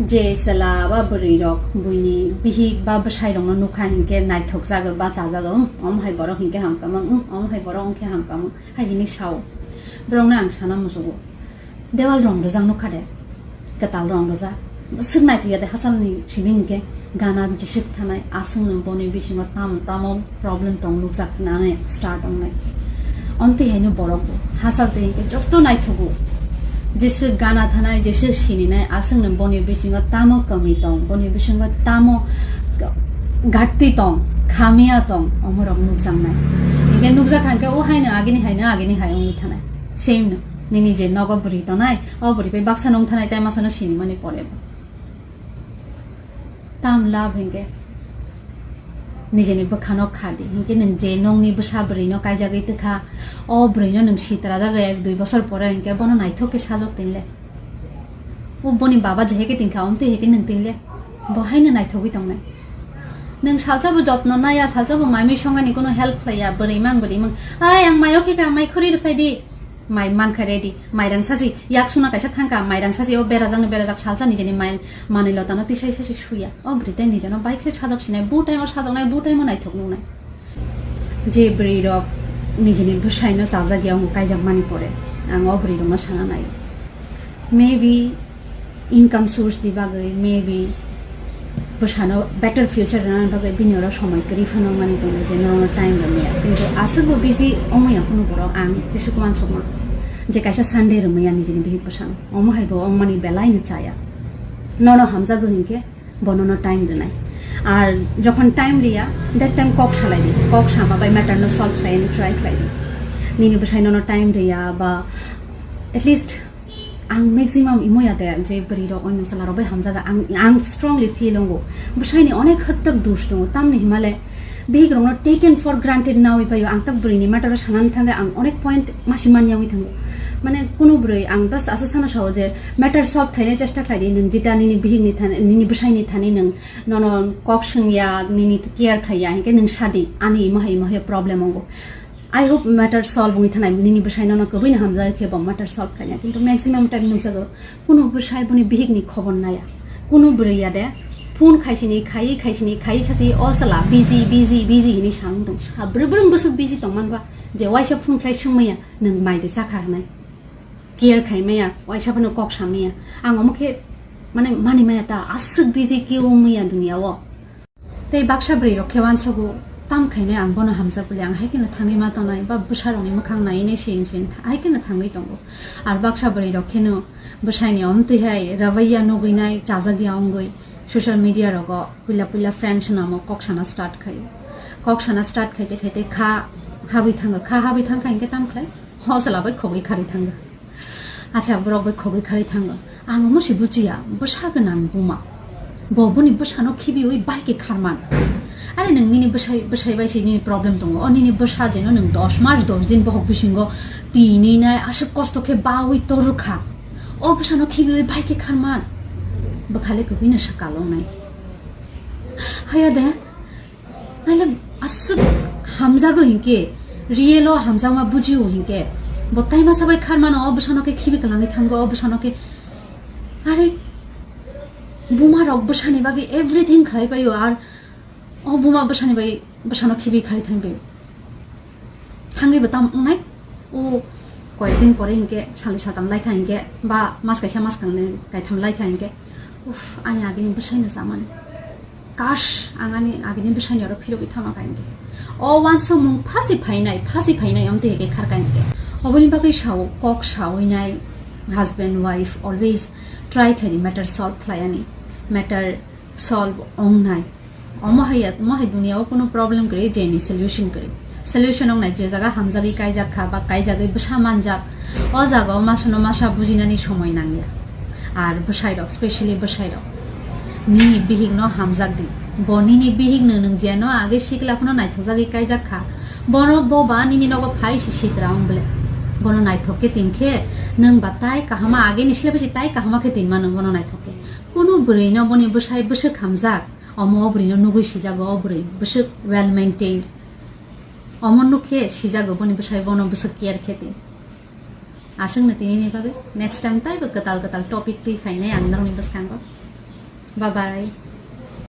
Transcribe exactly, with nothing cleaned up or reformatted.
Je chwla ba bwrwi rok buini bihik ba bwsai rokno nukha hinkhe naithok jago ba chajago, "Hmm, omo hai borok hinkhe hamkamung, hmm, omo hai borok hinkhe hamkamung," hai hini sao. Borokno ang sana musugo. Dewal rong rwjak nukha de, kwtal rong rwjak. Swk naithok ya de hasalni simi hinkhe gana jeswk thanai, aswk nwng boni bisingo tamo tamo problem tong nukjak nani start wngnai. Omtwi haino borok bo hasal twi hinkhe joto naithogo. Jeswk gana thanai, jeswk sininai, aswk nwng boni bisingo tamo kami tong, boni bisingo tamo gatti tong, khamia tong, omorok nukjaknai. Hinkhe nukjak kha hinkhe o haino agini haino agini hai wngwi thanai. Same no. Nini je nogo bwrwi tongnai, o bwrwi bai baksa nung thanai tai masano sinimani pore bo. Tam love hinkhe nijeni bwkhano khadi, hinkhe nwng je nongni bwsa bwrwino kaijagwi twkha, o bwrwino nwng sitra jagwi ek dui bosor pore hinkhe bono naithok khe sajok tinle. O boni baba jeheke tinkha, omtwi heke nwng tinle. Bo haino naithogwi tongnai. Nwng salsa bo jotno naya, salsa bo maimi songani kono help khlaiya, bwrwi mang, bwrwi mang. "Ai, ang mayo khe ka, mai khori rwphai di." Mai mankha ready, mairang sasi, yak suna kaisa thangkha, mairang sasi o berajak no berajak salsa nijeni mai manwi lotano tisai sasi suya. O bwrwi tei nijeno bike se sajok sinai, bu time o sajoknai, bu time o naithok nuknai. Je bwrwi rok nijeni bwsai no chajak ya, omo kaijak mani pore, ang o bwrwi rok no sana nai. Maybe income source ni bagwi, maybe bwsano better future rwna bagwi bini oro somoi kwrwi phano mani tongo je norokno time rwmaya. Kintu aswk bo busy omoya kunu borok, ang jesuk mansukma je kaisa Sunday rwmaya nijini bihik bwsano. Omo hai bo ongmani belai no chaya. Nono hamjago hinkhe bo nono time rwnai. Ar jokhon time riya, that time kok salai di. Kok sama bai matter no solve khlai ni try khlai di. Nini bwsai nono time riya ba at least ang maximum imo ya de je bwrwi rok onno chwla rok bai hamjaga, ang, ang strongly feel ongo. Bwsai ni onek hwtwk dos tongo, tamni himale bihik rokno taken for granted nawi paio. Ang tak bwrwi ni matter o sanani thangwi ang onek point masi manya wngwi thango. Mane kunu bwrwi ang bas asa sana sao je matter solve khlaina chesta khlai di, nwng jeta nini bihik ni thani, nini bwsai ni thani nwng nono kok swngya, nini care khlaiya, hinkhe nwng sadi, ani imo hai, imo hai problem ongo. I hope matter solve wngwi thanai, nini bwsai nono kwbwino hamjagwi khe bo matter solve khlaina. Kintu maximum time nukjago, kunu bwsai boni bihik ni khobor naya. Kunu bwrwi ya de, phone khaisini, khaiwi khaisini, khaiwi sachi, "O chwla, busy, busy, busy," hinwi samung tong. Sa bwrwi bwrwi bwswk busy tongman ba, je waisa phone khlai swngmaya, "Nwng mai de chakha?" hinwi. Care khaimaya, waisa phano kok samaya. Ang omo khe, mane, mani maya ta, aswk busy khe wngmaya dunia o. Tei baksa bwrwi rok khe uansugo, tam khainai ang bono hamjak bwle, ang hai kheno thangwi ma tongnai, ba bwsa rokni mwkhang naiwi nai siyeng siyeng tha-, hai kheno thangwi tongo. Ar baksa bwrwi rok kheno bwsai ni omtwi hai rawaiya nugwi nai, chajak ya wngwi social media rogo puila puila friend swnamo kok sana start khaio. Kok sana start khaite khaite kha habwi thango, kha habwi thangkha hinkhe tam khlai? Ho chwla bai khogwi kharwi thango. Acha, borok bai khogwi kharwi thango. Ang omo se buchiya, bwsa gwnang buma. Bo boni bwsano khibiwi bai khe kharman. Are nwng nini bwsai, bwsai bai se nini problem tongo. O nini bwsa jeno nwng dos mas dos din bohok bisingo tini nai aswk kosto khe bawi torwkha. O bwsano khibiwi bai khe kharman. Bwkhale kwbwino swkal wngnai. Haya de. Naile aswk hamjago hinkhe, real o hamjakma bujio hinkhe, bo tai masa bai kharmano, o bwsano khe khibi kwlangwi thango, o bwsano khe, are, buma rok bwsani bagwi everything khlai paio, ar o buma bwsani bai bwsano khibi kharwi thangwi. Thangwi bo tam wngnai. O koyekdin pore hinkhe, salni satam laikha hinkhe, ba mas kaisa mas kangni kaitham laikha hinkhe, "Uff, ani agini bwsaino chamani. Kash, ang ani agini bwsaini oro phirogwi thama kha," hinkhe. O uansukmung phasi phainai, phasi phainai, omtwi hinkhe kharkha hinkhe. Oboni bagwi sao, kok sawi nai, husband, wife always try khlaidi matter solve khlaiani, matter solve wngnai. Omo hai ya, omo hai dunia o kuno problem kwrwi, jeni solution kwrwi. Solution wngnai, je jaga hamjagwi kaijak kha ba kaijagwi bwsa manjak, o jaga o masano masa bujinani somoi nangya. Ar bwsai rok, specially bwsai rok, nini bihik no hamjak di. Bo nini bihik no nwng jeno age sikla phano naithok jagwi kaijak kha. Bono bo ba nini nogo phai si sitra wng bwle. Bono naithok khe tin khe nwng ba tai kahama age ni sila bisi tai kahama khe tin mano bono naithok khe. Kunu bwrwi no boni bwsai bwswk hamjak. Omo o bwrwino nugwi sijago, o bwrwi bwswk well maintained. Omo nukhe sijago boni bwsai bono bwswk care khe twi. Aswkno tinini bagwi next time taibo kwtal kwtal topic twi phainai ang norokni bwskango. Bye bye.